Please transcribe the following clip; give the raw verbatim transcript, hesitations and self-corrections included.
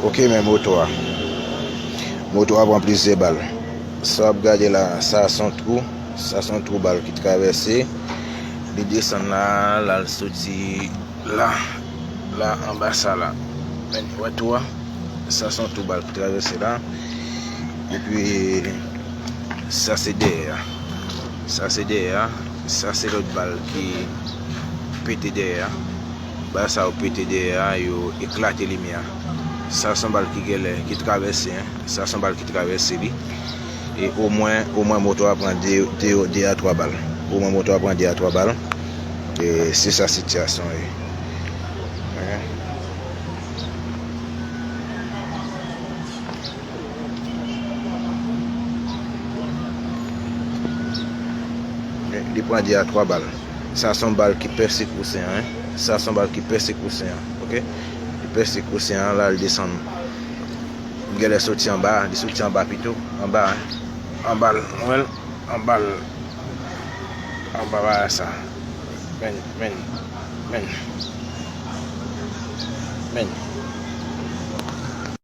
Ok, men moto a. Moto a pran plizyè bal. Sa w ap gade la, sa se yon twou. Sa se yon twou bal ki travèse. Li desann la, l al soti la, la anba sa la. Men, wè twou a? Sa se yon twou bal ki travèse la. Epi, sa se dèyè a. Sa se dèyè a. Sa se lòt bal ki pete dèyè a. Bal sa yo pete dèyè a, yo eklate limyè a. Sa se yon bal ki genlè, ki travèse, en. Sa se yon bal ki travèse li. E omwen, omwen moto a pran de, de, de a twa bal. Omwen moto a pran de a twa bal. E se sa sitiyasyon ye. Hein? Li pran de a twa bal. Sa se yon bal ki pèse kousen an, en. Sa se yon bal ki pèse kousen an, ok? Li pèse kousen an, la, li desann. Li genlè soti anba, li soti anba pito, anba, en. Anba l, nou wè l, anba l, anba bagay sa. Men, men, men, men.